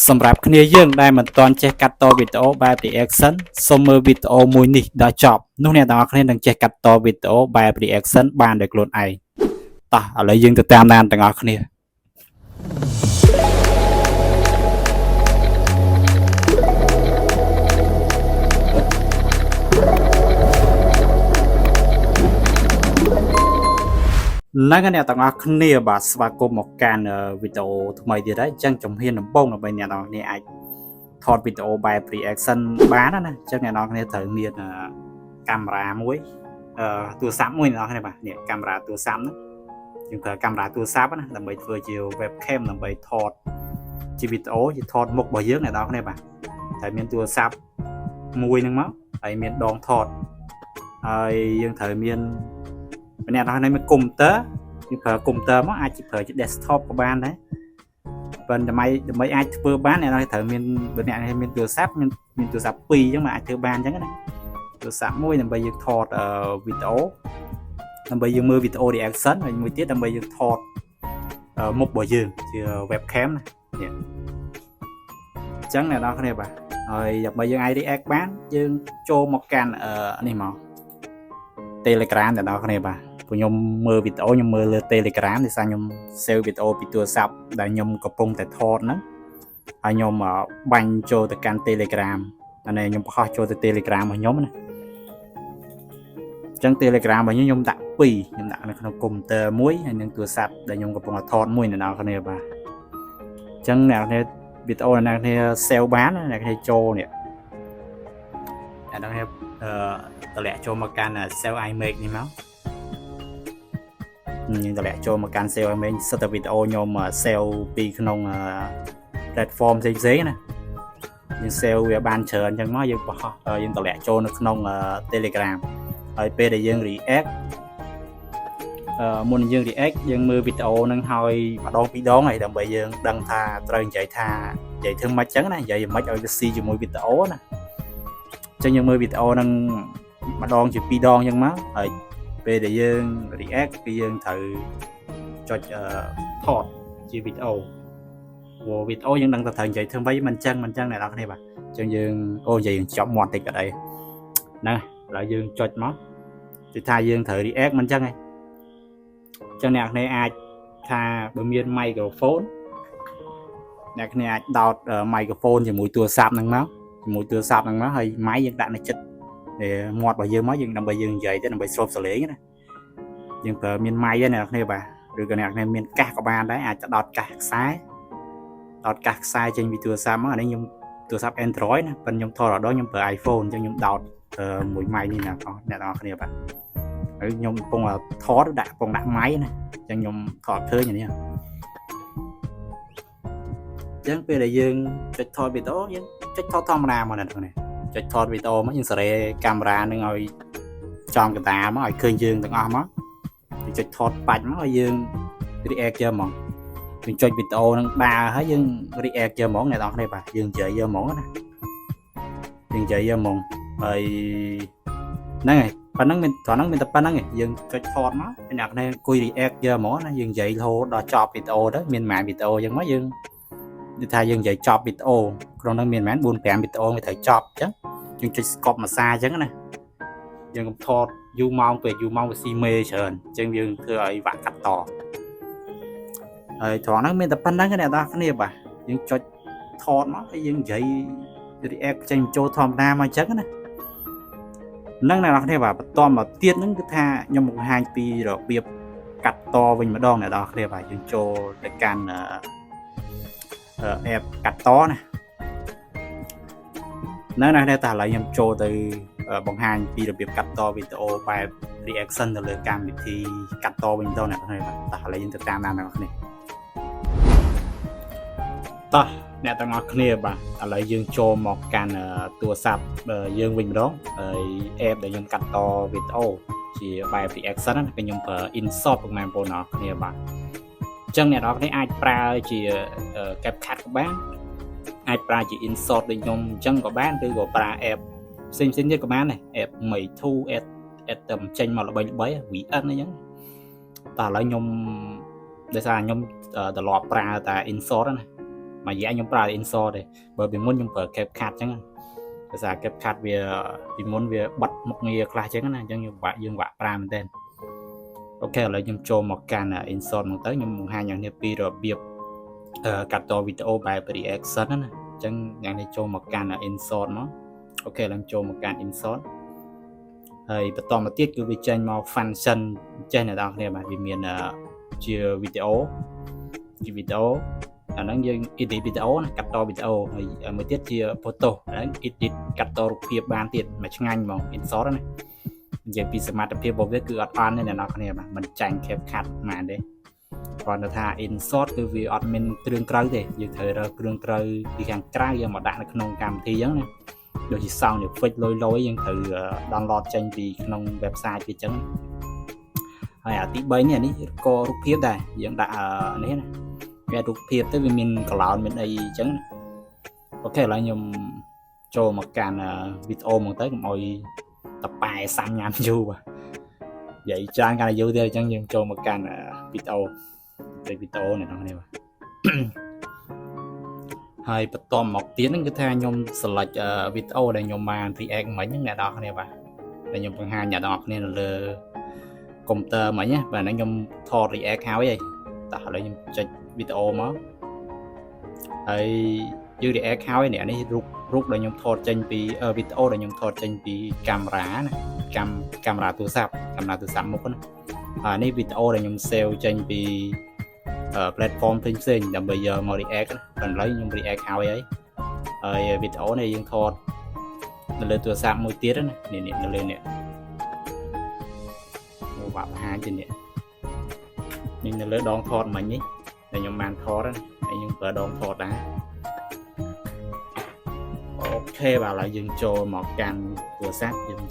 សម្រាប់គ្នាយើងដែលមិនទាន់ចេះកាត់តវីដេអូបែប reaction សូមមើលវីដេអូមួយនេះដល់ចប់នោះអ្នកទាំងអស់គ្នានឹងចេះកាត់តវីដេអូបែប reaction បានដោយខ្លួនឯងតោះឥឡូវយើងទៅតាមដានទាំងអស់គ្នា ហ្នឹងហើយអ្នកទាំងអស់គ្នាបាទស្វាគមន៍មកកាន់វីដេអូថ្មីទៀតហើយអញ្ចឹងជំហានដំបូងដើម្បីអ្នកទាំងអស់គ្នាអាចថតវីដេអូបែប reaction បានណាអញ្ចឹងអ្នកទាំងអស់គ្នាត្រូវមានកាមេរ៉ាមួយទូរស័ព្ទមួយអ្នកទាំងអស់គ្នាបាទនេះកាមេរ៉ាទូរស័ព្ទហ្នឹងយើងប្រើកាមេរ៉ាទូរស័ព្ទណាដើម្បីធ្វើជា webcam ដើម្បីថតជាវីដេអូជាថតមុខរបស់យើងអ្នកទាំងអស់គ្នាបាទត្រូវមានទូរស័ព្ទមួយហ្នឹងមកហើយមានដងថតហើយយើងត្រូវមានអ្នកទាំងអស់គ្នាមានកុំព្យូទ័រ យើងប្រើកុំព្យូទ័រមកអាចប្រើជា desktop ក៏បានដែរប៉ុន្តែដើម្បីដើម្បីអាចធ្វើបានអ្នកនរត្រូវមានបើអ្នកមានទូរស័ព្ទមានមានទូរស័ព្ទពីរអញ្ចឹងមកអាចធ្វើបានអញ្ចឹងណាទូរស័ព្ទមួយដើម្បីយើងថតវីដេអូដើម្បីយើងមើលវីដេអូ reaction ហើយមួយទៀតដើម្បីយើងថតមុខរបស់យើងជា webcam ណានេះអញ្ចឹងអ្នកនរគ្នាបាទហើយដើម្បីយើងអាច react បានយើងចូលមកកាន់នេះមក Telegram អ្នកនរគ្នាបាទ ព្រោះខ្ញុំមើលវីដេអូខ្ញុំមើលលើ Telegram ដោយសារខ្ញុំ save វីដេអូពីទូរស័ព្ទដែលខ្ញុំកំពុងតែថតហ្នឹងហើយខ្ញុំបាញ់ចូលទៅកាន់ Telegram អានេះខ្ញុំបង្ហោះចូលទៅ Telegram របស់ខ្ញុំណាអញ្ចឹង Telegram របស់ខ្ញុំខ្ញុំដាក់2ខ្ញុំដាក់នៅក្នុងកុំព្យូទ័រមួយហើយនិងទូរស័ព្ទដែលខ្ញុំកំពុងតែថតមួយនៅដល់គ្នាបាទអញ្ចឹងអ្នកនរវីដេអូអ្នកនរ save បានអ្នកនរចូលនេះអ្នកនរអឺតម្លាក់ចូលមកកាន់ save image នេះមក យើងតម្លាក់ចូលមកកាន់ save ឲ្យមែនសិតតែវីដេអូខ្ញុំ save ពីក្នុង platform ផ្សេងផ្សេងណាយើង save វាបានច្រើនអញ្ចឹងមកយើងបង្ហោះយើងតម្លាក់ចូលនៅក្នុង Telegram ហើយពេលដែលយើង react អឺមុននឹងយើង react យើងមើលវីដេអូហ្នឹងហើយម្ដងពីរដងហើយដើម្បីយើងដឹងថាត្រូវនិយាយថានិយាយធ្វើម៉េចចឹងណានិយាយម៉េចឲ្យវាស៊ីជាមួយវីដេអូណាអញ្ចឹងយើងមើលវីដេអូហ្នឹងម្ដងជាពីរដងអញ្ចឹងមកហើយពេលដែលយើង react គឺយើងត្រូវចុចថតជាវីដេអូព្រោះវីដេអូយើងដឹងតែត្រូវនិយាយធ្វើម៉េចមិនចឹងមិនចឹងអ្នកនរគ្នាបាទអញ្ចឹងយើងអូនិយាយយើងចប់មាត់តិចក៏អីណាឥឡូវយើងចុចមកគឺថាយើងត្រូវ react មិនចឹងឯងអញ្ចឹងអ្នកនរអាចថាបើមាន microphone អ្នកគ្នាអាចដោត microphone ជាមួយទូរស័ព្ទហ្នឹងមកជាមួយទូរស័ព្ទហ្នឹងមកហើយ mic យើងដាក់នៅចិត្តមាត់របស់យើងមកយើងដើម្បីយើងនិយាយទៅដើម្បីស្រូបសំឡេងណាយើងប្រើមាន mic ហ្នឹងអ្នកគ្នាបាទឬក៏អ្នកគ្នាមានកាសក៏បានដែរអាចដោតកាសខ្សែដោតកាសខ្សែចេញពីទូរស័ព្ទមកអានេះខ្ញុំទូរស័ព្ទ Android ណាប៉ុន្តែខ្ញុំថតរដងខ្ញុំប្រើ iPhone អញ្ចឹងខ្ញុំដោតមួយ mic នេះណាអ្នកនរគ្នាបាទហើយខ្ញុំកំពុងថតដាក់កំពុងដាក់ mic ណាអញ្ចឹងខ្ញុំថតឃើញអានេះអញ្ចឹងពេលដែលយើងចុចថតវីដេអូយើងចុចថតធម្មតាមកអ្នកនរគ្នាចុចថតវីដេអូមកយើងសេរីកាមេរ៉ានឹងឲ្យចំកណ្ដាលមកឲ្យឃើញយើងទាំងអស់មកយើងចុចថតបាច់មកឲ្យយើង react យកហ្មងយើងចុចវីដេអូនឹងដើរហើយយើង react យកហ្មងអ្នកនរគ្នាបាទយើងនិយាយយកហ្មងណាយើងនិយាយយកហ្មងហើយហ្នឹងហើយប៉ុណ្ណឹងមានត្រង់ហ្នឹងមានតែប៉ុណ្្នឹងឯងយើងចុចថតមកអ្នកនរអង្គុយ react យកហ្មងណាយើងនិយាយរហូតដល់ចប់វីដេអូទៅមានប៉ុន្មានវីដេអូអញ្ចឹងមកយើងនិយាយថាយើងនិយាយចប់វីដេអូក្នុងហ្នឹងមានប៉ុន្មាន4 5វីដេអូវាត្រូវចប់អញ្ចឹងយើងចុច stop មួយសាអញ្ចឹងណាយើងកុំថតយូរម៉ោងពេកយូរម៉ោងវាស៊ីមេច្រើនអញ្ចឹងយើងធ្វើឲ្យវាក់កាត់តហើយត្រង់ហ្នឹងមានតែប៉ុណ្្នឹងអ្នកនរគ្នាបាទយើងចុចថតមកហើយយើងនិយាយ react ចេញចូលធម្មតាមកអញ្ចឹងណាហ្នឹងអ្នកនរគ្នាបាទបន្តមកទៀតហ្នឹងគឺថាខ្ញុំបង្ហាញពីរបៀបកាត់តវិញម្ដងអ្នកនរគ្នាបាទយើងចូលទៅកាន់ app កាត់តណាហ្នឹងណាតែឥឡូវខ្ញុំចូលទៅបង្ហាញពីរបៀបកាត់តវីដេអូបែប reaction ទៅលើកម្មវិធីកាត់តវិញម្ដងអ្នកនរគ្នាបាទតោះឥឡូវយើងទៅតាមដានអ្នកនរគ្នាតោះអ្នកទាំងអស់គ្នាបាទឥឡូវយើងចូលមកកាន់ទូរស័ព្ទយើងវិញម្ដងហើយ app ដែលខ្ញុំកាត់តវីដេអូជាបែប reaction ណាគឺខ្ញុំប្រើ InShot ពុកម៉ែបងប្អូនអរគ្នាបាទអញ្ចឹងអ្នកនរគ្នាអាចប្រើជា CapCut ក៏បានអាចប្រើជា InShot ដូចខ្ញុំអញ្ចឹងក៏បានឬក៏ប្រើ app ផ្សេងផ្សេងទៀតក៏បានដែរ app Meitu app app តែចេញមកល្បីល្បី VN អីចឹងតែឥឡូវខ្ញុំដោយសារខ្ញុំត្រឡប់ប្រើតែ InShot ណា មួយរយៈខ្ញុំប្រើ InShot ទេបើពីមុនខ្ញុំប្រើ CapCut អញ្ចឹងភាសា CapCut វាពីមុនវាបិទមុខងារខ្លះអញ្ចឹងណាអញ្ចឹងយើងបាក់យើងបាក់ប្រើមែនទែន OK ឥឡូវខ្ញុំចូលមកកាន់ InShot មកទៅខ្ញុំបង្ហាញអ្នកនេះពីរបៀបកាត់តវីដេអូបែប reaction ណាអញ្ចឹងអ្នកនេះចូលមកកាន់ InShot មក OK ឥឡូវចូលមកកាន់ InShot ហើយបន្តមកទៀតគឺវាចេញមក function ចេះអ្នកនរគ្នាបាទវាមានជាវីដេអូជាវីដេអូអាហ្នឹងយើង edit វីដេអូណាកាត់តវីដេអូហើយមួយទៀតជា photo អាហ្នឹង edit កាត់តរូបភាពបានទៀតមកឆ្ងាញ់ហ្មង InShot ណានិយាយពីសមត្ថភាពរបស់វាគឺអត់អន់ទេអ្នកនរគ្នាបាទមិនចាញ់ CapCut ហ្មងទេគ្រាន់តែថា InShot គឺវាអត់មានគ្រឿងក្រៅទេយើងត្រូវរកគ្រឿងក្រៅពីខាងក្រៅយកមកដាក់នៅក្នុងកម្មវិធីអញ្ចឹងណាដូចជា sound effect លយលយយើងត្រូវ download ចេញពីក្នុង website វាអញ្ចឹងហើយអាទី3នេះនេះក៏រូបភាពដែរយើងដាក់នេះណាវារូបភាពទៅវាមានកឡោនមានអីអញ្ចឹងណាOK ឥឡូវខ្ញុំចូលមកកាន់វីដេអូមកទៅកុំឲ្យតប៉ែសាំញ៉ាំយូរបាទនិយាយច្រើនកាន់តែយូរទៀតអញ្ចឹងយើងចូលមកកាន់វីដេអូទៅវីដេអូនេះបងប្អូនបាទហើយបន្តមកទៀតហ្នឹងគឺថាខ្ញុំ select វីដេអូដែលខ្ញុំបាន react មិញហ្នឹងអ្នកនរគ្នាបាទដែលខ្ញុំបង្ហាញអ្នកនរគ្នានៅលើកុំព្យូទ័រមិញណាបាទហ្នឹងខ្ញុំថត react ហើយហើយតោះឥឡូវខ្ញុំចុចវីដេអូមកហើយយើង react ហើយនេះនេះរូបរូបដែលខ្ញុំថតចេញពីវីដេអូដែលខ្ញុំថតចេញពីកាមេរ៉ាណាកាកាមេរ៉ាទូរស័ព្ទកាមេរ៉ាទូរស័ព្ទមុខណាហើយនេះវីដេអូដែលខ្ញុំ save ចេញពី platform ផ្សេងផ្សេងដើម្បីយកមក react ណាឥឡូវខ្ញុំ react ហើយហើយហើយវីដេអូនេះយើងថតនៅលើទូរស័ព្ទមួយទៀតណានេះនេះនៅលើនេះមកបាក់បង្ហាញទៀតនេះនេះនៅលើដងថតមិញនេះដែលខ្ញុំបានថតណាហើយយើងប្រើដងថតដែរ OK បាទឥឡូវយើងចូលមកកាន់ទូរស័ព្ទយើង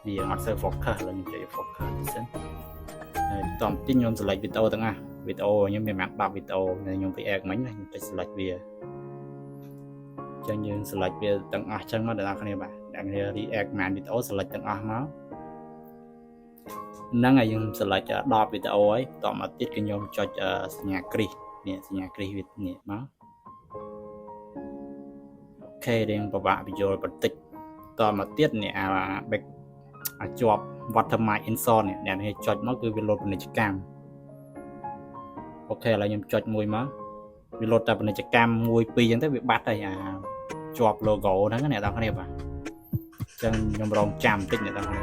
វាអត់សូវ focus ឥឡូវខ្ញុំចុច focus តិចសិនហើយបន្តទីខ្ញុំ select វីដេអូទាំងអស់វីដេអូខ្ញុំមានប្រហែល10វីដេអូខ្ញុំ react មិញណាខ្ញុំចុច select វាចឹងយើង select វាទាំងអស់ចឹងមកដល់អ្នកគ្នាបាទអ្នកគ្នា react ប្រហែលវីដេអូ select ទាំងអស់មកហ្នឹងហើយយើង select 10វីដេអូហើយបន្តមកទៀតគឺខ្ញុំចុចសញ្ញាគ្រីសនេះសញ្ញាគ្រីសវានេះមក OK រៀងពិបាកបញ្យល់បន្តិចតមកទៀតនេះអា back អាជាប់ watermark InShot នេះអ្នកនេះចុចមកគឺវាលោតពាណិជ្ជកម្ម OK ឥឡូវខ្ញុំចុចមួយមកវាលោតតែពាណិជ្ជកម្មមួយពីរអញ្ចឹងទៅវាបាត់ហើយអាជាប់ logo ហ្នឹងអ្នកនរគ្នាបាទអញ្ចឹងខ្ញុំរងចាំបន្តិចអ្នកនរគ្នា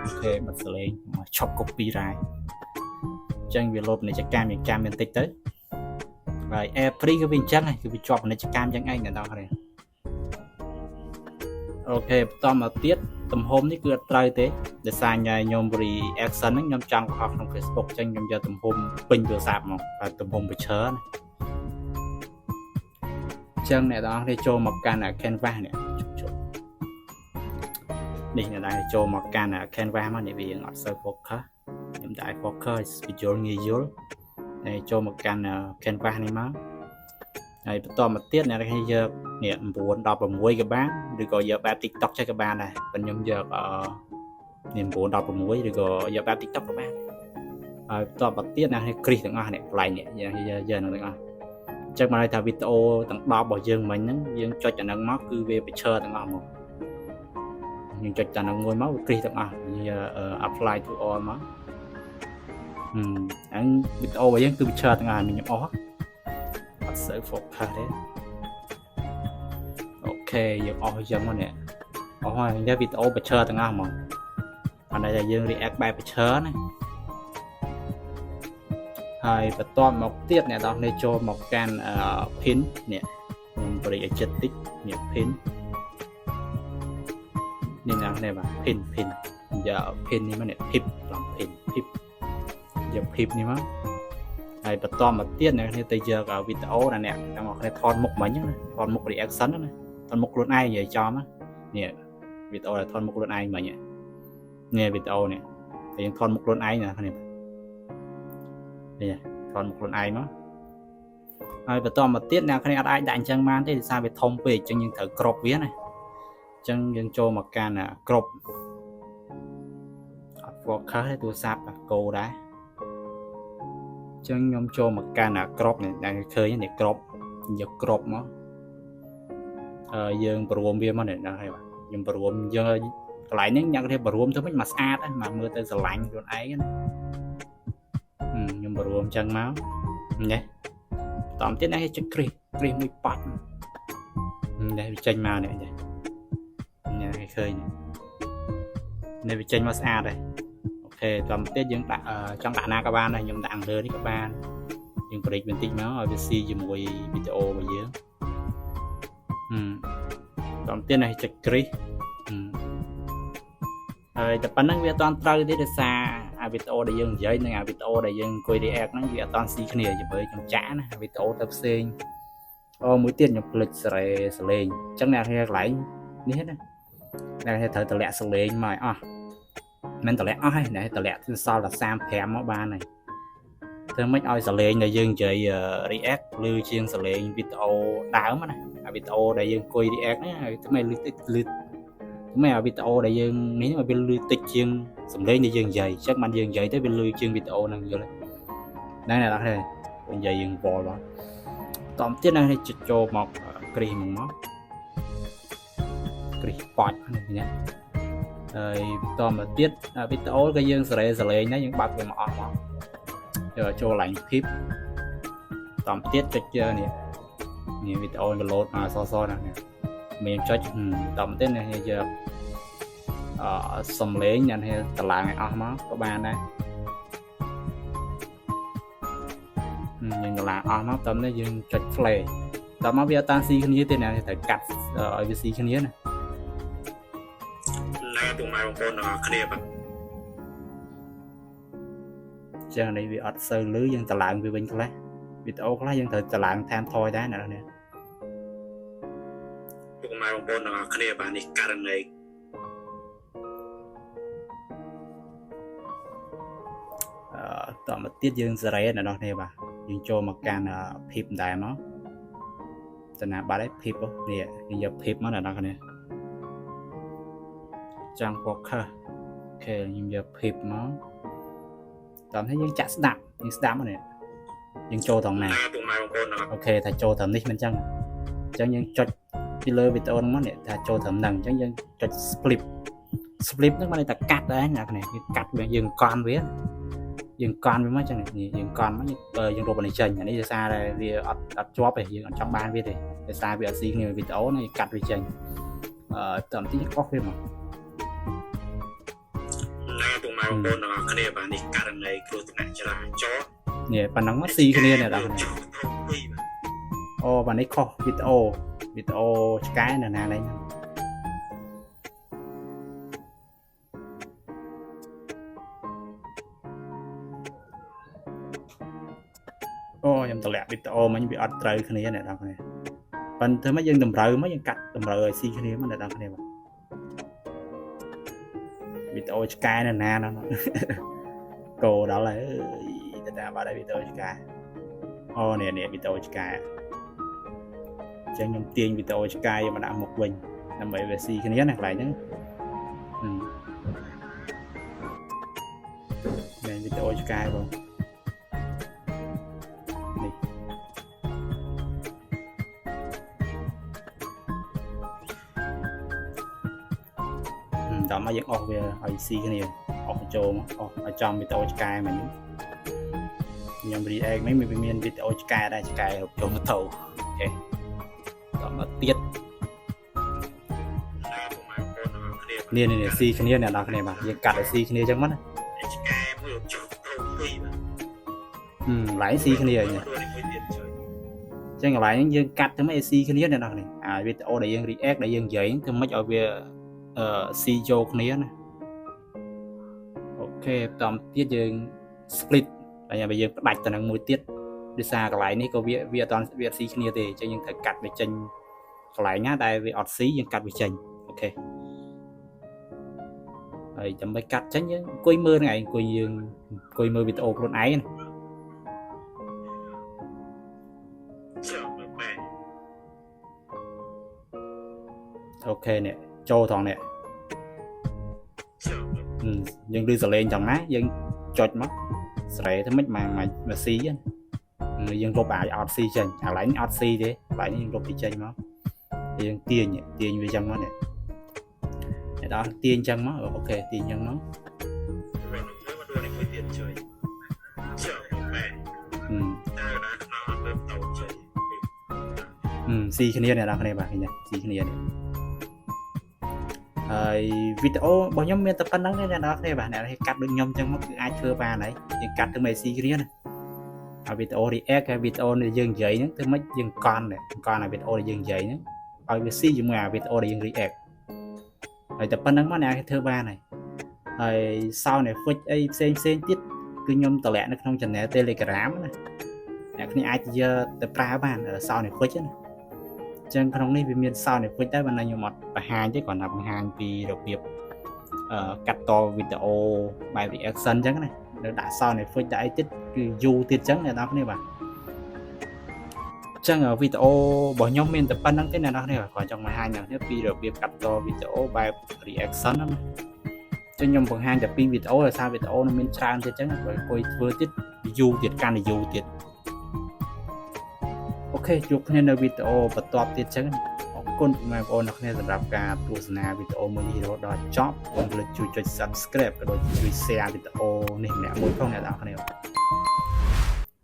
OK បិទសលេងមកឈប់ copyright អញ្ចឹងវាលោតពាណិជ្ជកម្មយើងចាំបន្តិចទៅហើយ app free គឺវាអញ្ចឹងគឺវាជាប់ពាណិជ្ជកម្មអញ្ចឹងឯងអ្នកនរគ្នាOK បន្តមកទៀតទំហំនេះគឺអត់ត្រូវទេដោយសារខ្ញុំ reaction ហ្នឹងខ្ញុំចង់បង្ហោះក្នុង Facebook អញ្ចឹងខ្ញុំយកទំហំពេញទូរស័ព្ទមកហើយទំហំបញ្ឈើណាអញ្ចឹងអ្នកទាំងអស់គ្នាចូលមកកាន់ Canvas នេះជប់នេះអ្នកដែលចូលមកកាន់ Canvas មកនេះវាអត់សូវ focus ខ្ញុំដាក់ focus វាយល់ងាយយល់ហើយចូលមកកាន់ Canvas នេះមកហើយបន្តមកទៀតអ្នកគេយកនេះ9 16ក៏បានឬក៏យកបែប TikTok ចេះក៏បានដែរប៉ុន្តែខ្ញុំយកអឺនេះ9 16ឬក៏យកបែប TikTok ក៏បានហើយបន្តមកទៀតអ្នកគេគ្រីសទាំងអស់នេះកន្លែងនេះយកយកនឹងទាំងអស់អញ្ចឹងមកន័យថាវីដេអូទាំង10របស់យើងមិញហ្នឹងយើងចុចអាហ្នឹងមកគឺវាបញ្ឈរទាំងអស់មកយើងចុចតែហ្នឹងមួយមកវាគ្រីសទាំងអស់យើង apply to all មកហឹមអញ្ចឹងវីដេអូរបស់យើងគឺបញ្ឈរទាំងអស់ខ្ញុំអស់អត់សូវ focus ទេOK យើងអស់អញ្ចឹងមកនេះអស់ហើយនេះវីដេអូបញ្ឈរទាំងអស់ហ្មងអានេះតែយើង react បែបបញ្ឈរណាហើយបន្ទាប់មកទៀតអ្នកនរគ្នាចូលមកកាន់ pin នេះខ្ញុំបរិយាចិត្តតិចនេះ pin នេះអ្នកនរបាទ pin pin យក pin នេះមកនេះ pip ឡំ pin pip យក pip នេះមកហើយបន្តមកទៀតអ្នកគ្នាទៅយកវីដេអូដែលអ្នកទាំងអស់គ្នាថតមុខមិញណាថតមុខ reaction ណាថតមុខខ្លួនឯងនិយាយចំនេះវីដេអូដែលថតមុខខ្លួនឯងមិញនេះវីដេអូនេះតែយើងថតមុខខ្លួនឯងណាគ្នានេះថតមុខខ្លួនឯងមកហើយបន្តមកទៀតអ្នកគ្នាអត់អាចដាក់អញ្ចឹងបានទេដោយសារវាធំពេកអញ្ចឹងយើងត្រូវ crop វាណាអញ្ចឹងយើងចូលមកកាន់ crop អត់ focus ទេទូរស័ព្ទគោដែរអញ្ចឹងខ្ញុំចូលមកកាន់ crop នេះដែលឃើញនេះ crop យក crop មកហើយយើងព្រមវាមកនេះណាហើយបាទខ្ញុំព្រមយើងកន្លែងហ្នឹងអ្នកគ្នាព្រមទៅមិនមកស្អាតមកមើលទៅស្រឡាញ់ខ្លួនឯងណាខ្ញុំព្រមចឹងមកនេះបន្តទៀតអ្នកចុចគ្រីសគ្រីសមួយប៉ាត់នេះវាចេញមកនេះនេះគេឃើញនេះវាចេញមកស្អាតហើយ OK បន្តទៀតយើងដាក់ចង់ដាក់ណាក៏បានដែរខ្ញុំដាក់លើនេះក៏បានយើងប្រិចបន្តិចមកឲ្យវាស៊ីជាមួយវីដេអូរបស់យើងបន្តទៀតនេះចុចគ្រីសហើយតែប៉ុណ្្នឹងវាអត់ត្រូវទេដោយសារអាវីដេអូដែលយើងនិយាយនិងអាវីដេអូដែលយើងអង្គុយ react ហ្នឹងវាអត់តាន់ស៊ីគ្នាជាមួយខ្ញុំចាក់ណាវីដេអូទៅផ្សេងអូមួយទៀតខ្ញុំភ្លេចសេរីសលេងអញ្ចឹងអ្នកគ្នាកន្លែងនេះណាអ្នកគ្នាត្រូវតម្លាក់សលេងមកឲ្យអស់មិនតម្លាក់អស់ទេអ្នកតម្លាក់សល់តែ35មកបានហើយធ្វើម៉េចឲ្យសលេងដែលយើងនិយាយ react ឮជាងសលេងវីដេអូដើមណាអាវីដេអូដែលយើងអង្គុយ react ហ្នឹងធ្វើម៉េចឮតិចឮធ្វើម៉េចអាវីដេអូដែលយើងនេះឲ្យវាឮតិចជាងសំឡេងដែលយើងនិយាយអញ្ចឹងបានយើងនិយាយទៅវាឮជាងវីដេអូហ្នឹងយល់ទេហ្នឹងអ្នកនរគ្នានិយាយយើងវល់បាទតមទៀតណាចូលមកគ្រីសមកមកគ្រីសប៉ាច់នេះណាហើយបន្តមកទៀតវីដេអូក៏យើងសេរីសលេងដែរយើងបើកវាមកអស់មកយកចូលឡើងភីបតមទៀតចុចនេះនេះវីដេអូវាលោតមកសសណានេះមានចុចតមទៀតនេះយកអឺសំឡេងអ្នកនេះតឡើងឲ្យអស់មកក៏បានដែរយើងតឡើងអស់មកតនេះយើងចុច play តមកវាអត់តាស៊ីគ្នាទេណាត្រូវកាត់ឲ្យវាស៊ីគ្នាណា ណែពុកម៉ែបងប្អូនទាំងអស់គ្នាបាទ ចឹងនេះវាអត់សូវលឺយើងតឡើងវាវិញខ្លះវីដេអូខ្លះយើងត្រូវតឡើងថែមថយដែរអ្នកនេះ ពុកម៉ែបងប្អូនទាំងអស់គ្នាបាទនេះករណី អឺតមកទៀតយើងសេរីអ្នកនរគ្នាបាទយើងចូលមកកាន់ភីបដែរមកចំណាបាត់ហើយភីបនេះយើងយកភីបមកអ្នកនរគ្នាចង់ focus OK ខ្ញុំយកភីបមកតាមនេះយើងចាក់ស្ដាប់យើងស្ដាប់មកនេះយើងចូលត្រង់ណា ណែពុកម៉ែបងប្អូនទាំងអស់ OK ថាចូលត្រឹមនេះមិនចឹងអញ្ចឹងយើងចុចពីលើវីដេអូហ្នឹងមកនេះថាចូលត្រឹមហ្នឹងអញ្ចឹងយើងចុច split split ហ្នឹងបានន័យថាកាត់ដែរអ្នកគ្នាយើងកាត់វាយើងកន់វាយើងកន់វាមកអញ្ចឹងនេះយើងកន់មកយើងរកអានេះចេញអានេះដោយសារតែវាអត់អត់ជាប់ទេយើងអត់ចង់បានវាទេដោយសារវាអត់ស៊ីគ្នាវីដេអូនេះកាត់វាចេញអឺតើបន្តិចអស់វាមក ណែពុកម៉ែបងប្អូនទាំងអស់គ្នាបាទនេះករណីគ្រោះថ្នាក់ចរាចរណ៍ នេះប៉ុណ្ណឹងមកស៊ីគ្នាអ្នកនរគ្នា ចូលត្រង់ពីរបាទ អូបាទនេះខុសវីដេអូវីដេអូឆ្កែនៅណានេះអូខ្ញុំតម្លាក់វីដេអូមិញវាអត់ត្រូវគ្នាអ្នកនរគ្នាប៉ុន្តែធ្វើម៉េចយើងតម្រូវមកយើងកាត់តម្រូវឲ្យស៊ីគ្នាមកអ្នកនរគ្នាបាទវីដេអូឆ្កែនៅណានោះ កោដល់ហើយទៅតាមបាត់ហើយវីដេអូឆ្កែអូនេះនេះវីដេអូឆ្កែអញ្ចឹងខ្ញុំទាញវីដេអូឆ្កែយកមកដាក់មុខវិញដើម្បីវាស៊ីគ្នាណាកន្លែងហ្នឹងមែនវីដេអូឆ្កែបងនេះដល់មកយើងអស់វាឲ្យស៊ីគ្នាអស់ចូលមកអស់ឲ្យចំវីដេអូឆ្កែមិញខ្ញុំ react នេះវាមានវីដេអូឆ្កែដែរឆ្កែរកចូលម៉ូតូ OK ដល់មកទៀត ណែពុកម៉ែបងប្អូនទាំងអស់គ្នាបាទ នេះនេះស៊ីគ្នាអ្នកនរគ្នាបាទយើងកាត់ឲ្យស៊ីគ្នាអញ្ចឹងមកណា ឆ្កែមួយចូលត្រង់ពីរបាទ កន្លែងស៊ីគ្នាហ្នឹង នេះមួយទៀតជួយ អញ្ចឹងកន្លែងហ្នឹងយើងកាត់ទៅមិនឲ្យស៊ីគ្នាអ្នកនរគ្នាអាវីដេអូដែលយើង react ដែលយើងនិយាយហ្នឹងធ្វើម៉េចឲ្យវាអឺស៊ីចូលគ្នាណា OK បន្តទៀតយើង split ហើយបើយើងផ្ដាច់ទៅនឹងមួយទៀតដោយសារកន្លែងនេះក៏វាវាអត់វាអត់ស៊ីគ្នាទេអញ្ចឹងយើងត្រូវកាត់វាចេញកន្លែងណាដែលវាអត់ស៊ីយើងកាត់វាចេញ OK ហើយដើម្បីកាត់ចេញយើងអង្គុយមើលហ្នឹងឯងអង្គុយយើងអង្គុយមើលវីដេអូខ្លួនឯងណា ចាំមើលបែ OK នេះចូលត្រង់នេះ ចាំមើល យើងឮសលេងត្រង់ណាយើងចុចមកស្រែទៅមិនមកមកស៊ីណា យើងលុបអាចអត់ស៊ីចេញអាកន្លែងនេះអត់ស៊ីទេកន្លែងនេះយើងលុបវាចេញមកយើងទាញទាញវាចឹងមកនេះអ្នកដល់ទាញចឹងមក OK ទាញចឹងមក មកដួលនេះមួយទៀតជួយចុះបែ ហឹម តើណាខ្នងអត់ទៅតូចជួយ ហឹមស៊ីគ្នាអ្នកនរគ្នាបាទឃើញទេស៊ីគ្នានេះហើយវីដេអូរបស់ខ្ញុំមានតែប៉ុណ្្នឹងទេអ្នកនរគ្នាបាទអ្នកនរកាត់ដូចខ្ញុំចឹងមកគឺអាចធ្វើបានហើយយើងកាត់ទៅមិនស៊ីគ្នាណាហើយវីដេអូ react ហើយវីដេអូដែលយើងនិយាយហ្នឹងធ្វើម៉េចយើងកន់កន់ឲ្យវីដេអូដែលយើងនិយាយហ្នឹងឲ្យវាស៊ីជាមួយអាវីដេអូដែលយើង react ហើយតែប៉ុណ្្នឹងមកអ្នកគេធ្វើបានហើយហើយ sound effect អីផ្សេងផ្សេងទៀតគឺខ្ញុំតម្លាក់នៅក្នុង channel Telegram ណាអ្នកគ្នាអាចយកទៅប្រើបាន sound effect ណាអញ្ចឹងក្នុងនេះវាមាន sound effect ដែរប៉ុន្តែខ្ញុំអត់បង្ហាញទេគ្រាន់តែបង្ហាញពីរបៀបអឺកាត់តវីដេអូបែប reaction អញ្ចឹងណានៅដាក់ sound effect ដាក់អីទៀតគឺយូរទៀតអញ្ចឹងអ្នកនរគ្នាបាទអញ្ចឹងវីដេអូរបស់ខ្ញុំមានតែប៉ុណ្្នឹងទេអ្នកនរគ្នាគ្រាន់ចង់បង្ហាញអ្នកនរគ្នាពីរបៀបកាត់តវីដេអូបែប reaction ហ្នឹងណាចឹងខ្ញុំបង្ហាញតែពីវីដេអូដោយសារវីដេអូនឹងមានច្រើនទៀតអញ្ចឹងបើអង្គុយធ្វើទៀតយូរទៀតកាន់តែយូរទៀត OK ជួបគ្នានៅវីដេអូបន្ទាប់ទៀតអញ្ចឹងអរគុណបងប្អូនអ្នកគ្នាសម្រាប់ការទស្សនាវីដេអូមួយនេះរហូតដល់ចប់កុំភ្លេចជួយចុច Subscribe ក៏ដូចជួយ Share វីដេអូនេះម្នាក់មួយផងអ្នកនរគ្នា។